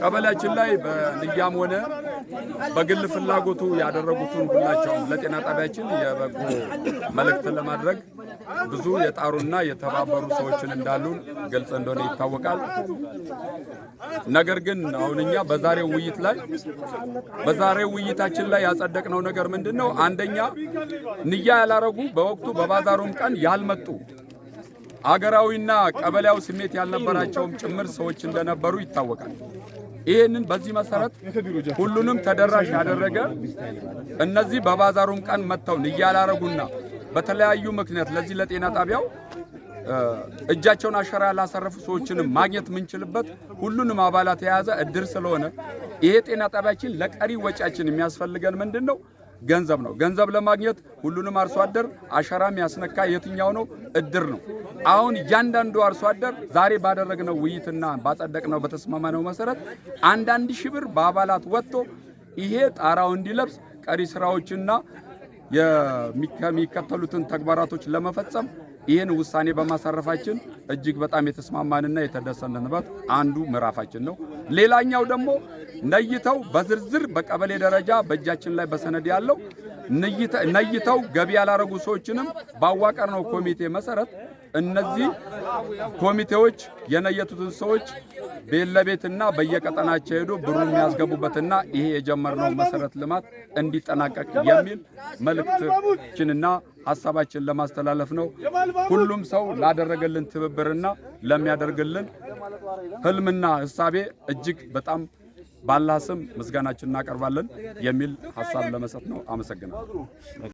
ቀበሌያችን ላይ በንያም ሆነ በግል ፍላጎቱ ያደረጉትን ሁላቸውም ለጤና ጣቢያችን የበጎ መልእክት ለማድረግ ብዙ የጣሩና የተባበሩ ሰዎችን እንዳሉን ግልጽ እንደሆነ ይታወቃል። ነገር ግን አሁን እኛ በዛሬው ውይይታችን ላይ ያጸደቅነው ነገር ምንድን ነው? አንደኛ፣ ንያ ያላረጉ፣ በወቅቱ በባዛሩም ቀን ያልመጡ፣ አገራዊና ቀበሌያዊ ስሜት ያልነበራቸውም ጭምር ሰዎች እንደነበሩ ይታወቃል። ይህንን በዚህ መሰረት ሁሉንም ተደራሽ ያደረገ፣ እነዚህ በባዛሩም ቀን መጥተው ንያ ያላረጉና በተለያዩ ምክንያት ለዚህ ለጤና ጣቢያው እጃቸውን አሻራ ያላሳረፉ ሰዎችንም ማግኘት የምንችልበት ሁሉንም አባላት የያዘ እድር ስለሆነ ይሄ ጤና ጣቢያችን ለቀሪ ወጪያችን የሚያስፈልገን ምንድን ነው? ገንዘብ ነው። ገንዘብ ለማግኘት ሁሉንም አርሶ አደር አሻራ የሚያስነካ የትኛው ነው? እድር ነው። አሁን እያንዳንዱ አርሶ አደር ዛሬ ባደረግነው ውይይትና ባጸደቅነው በተስማማነው መሰረት አንዳንድ ሺህ ብር በአባላት ወጥቶ ይሄ ጣራው እንዲለብስ፣ ቀሪ ስራዎችና የሚከተሉትን ተግባራቶች ለመፈጸም ይህን ውሳኔ በማሳረፋችን እጅግ በጣም የተስማማንና የተደሰንንበት አንዱ ምዕራፋችን ነው። ሌላኛው ደግሞ ነይተው በዝርዝር በቀበሌ ደረጃ በእጃችን ላይ በሰነድ ያለው ነይተው ገቢ ያላረጉ ሰዎችንም ባዋቀርነው ኮሚቴ መሰረት እነዚህ ኮሚቴዎች የነየቱትን ሰዎች ቤት ለቤትና በየቀጠናቸው ሄዶ ብሩን የሚያስገቡበትና ይሄ የጀመርነው መሰረት ልማት እንዲጠናቀቅ የሚል መልእክታችንና ሀሳባችን ለማስተላለፍ ነው። ሁሉም ሰው ላደረገልን ትብብርና ለሚያደርግልን ህልምና ህሳቤ እጅግ በጣም ባላህ ስም ምስጋናችን እናቀርባለን የሚል ሀሳብ ለመስጠት ነው። አመሰግናለሁ።